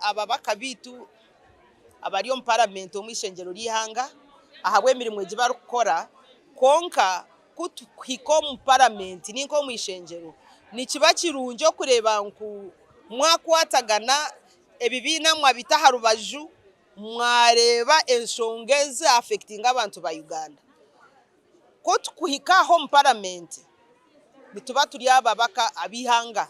Ababaka baitu abari omu paramenti omu ishengyero ry'eihanga ahabw'emirimo egi barikukora kwonka ku tuhika omu paramenti ninka omu ishengyero nikiba kirungi okureeba ngu mwakwatagana ebibiina mwabita aha rubaju mwareeba enshonga ezi affectinga abantu ba Uganda. Ku tukuhika aha omu paramenti nituba turi ababaka ab'eihanga.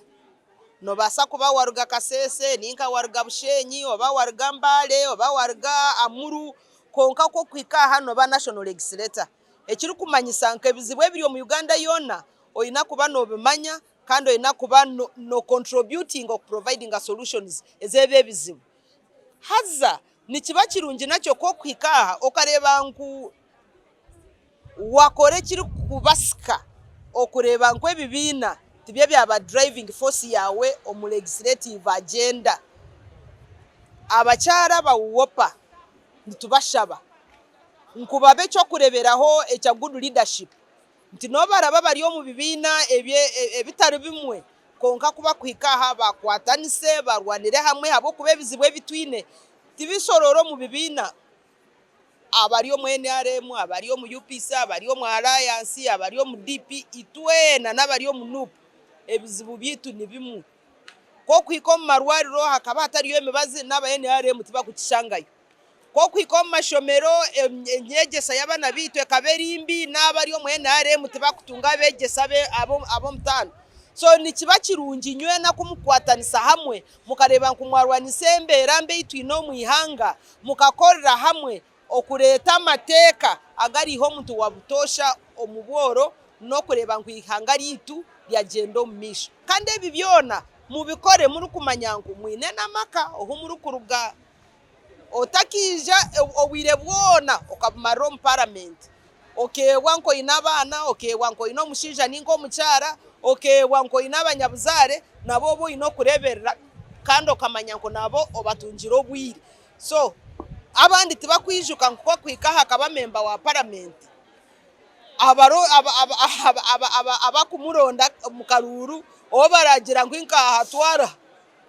Nobaasa kuba waruga Kasese ninka waruga Bushenyi oba waruga Mbale oba waruga Amuru kwonka ku okuhika aha noba national legislator ekirikumanyisa ngu ebizibu ebiri omu Uganda yoona oyine kuba nobimanya kandi oyine kuba no contributinga oku providinga solutions ez'ebyo ebizibu. Haza nikiba kirungi nakyo ku okuhika aha okareeba ngu Wakora ekirikukubasika okureeba ngu ebibiina tibyo byaba driving force yaawe omu legislative agenda. Abakyara aba UWOPA nitubashaba ngu babe ekyokureberaho ekya good leadership nti nobu baraba bari omu bibiina ebitari bimwe kwonka kubakuhika aha bakwatanise barwanire hamwe ahabw'okuba ebizibu ebi twine tibishoroora omu bibiina. Abari omu nrm, abari omu UPC, abari omu Alliance, abari omu DP, itwena n'abari omu NUP ebizibu byaitu ni bimwe. Ku okuhika omu marwariro hakaba hatariyo emibazi n'aba nrm tibakukishangayo. Ku okuhika omu mashomero enyegyesa y'abaana baitu ekaba eri mbi n'abari omu nrm tibakutunga abeegyesa ab'omutaano. So nikiba kirungi nywena ku mukukwatanisa hamwe mukareeba ngu mwarwanisa embeera mbi ei twine omu ihanga, mukakorera hamwe okureeta amateeka agariiha omuntu wa butoosha omu bworo n'okureeba ngu eihanga ryaitu ryagyenda omu maisho. Kandi ebi byona mubikore murikumanya ngu mwine n'amaka ahu murikuruga. Otakiija obwire bwona okabumarira omu paramenti, okeebwa ngu oine abaana, okeebwa ngu oine omushaija ninga omukyara, okeebwa ngu oine abanyabuzaare nabo obu oine okureeberera kandi okamanya ngu nabo obatungire obwire. So abandi tibakwijuka ngu ku okuhika aha akaba memba wa paramenti, abakumuronda omu karuuru ou baragira ngu nkaaha twara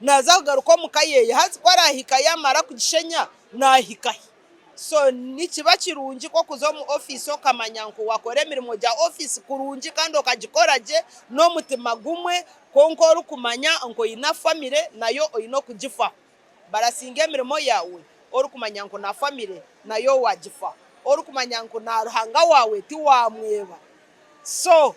Naaza kugaruka omu ka yeeye haza ku araahika yaamara kugishenya naahika hi? So nikiba kirungi ku okuza omu ofiisi okamanya ngu waakora emirimo gya ofiisi kurungi kandi okagikora gye n'omutima gumwe kwonka orikumanya ngu oine famire nayo oine okugifaho. Barasinga emirimo yaawe orikumanya ngu na famire nayo waagifaho, orikumanya ngu na Ruhanga waawe tiwaamweba. So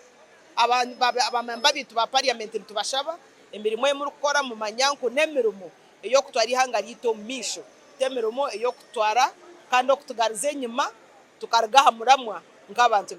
abamemba baitu ba parliament nitubashaba emirimo ei murikukora mumanya ngu n'emirimo ey'okutwara eihanga ryaitu omu maisho t'emirimo ey'okutwara kandi okutugaruza enyima tukaruga aha muramwa nk'abantu.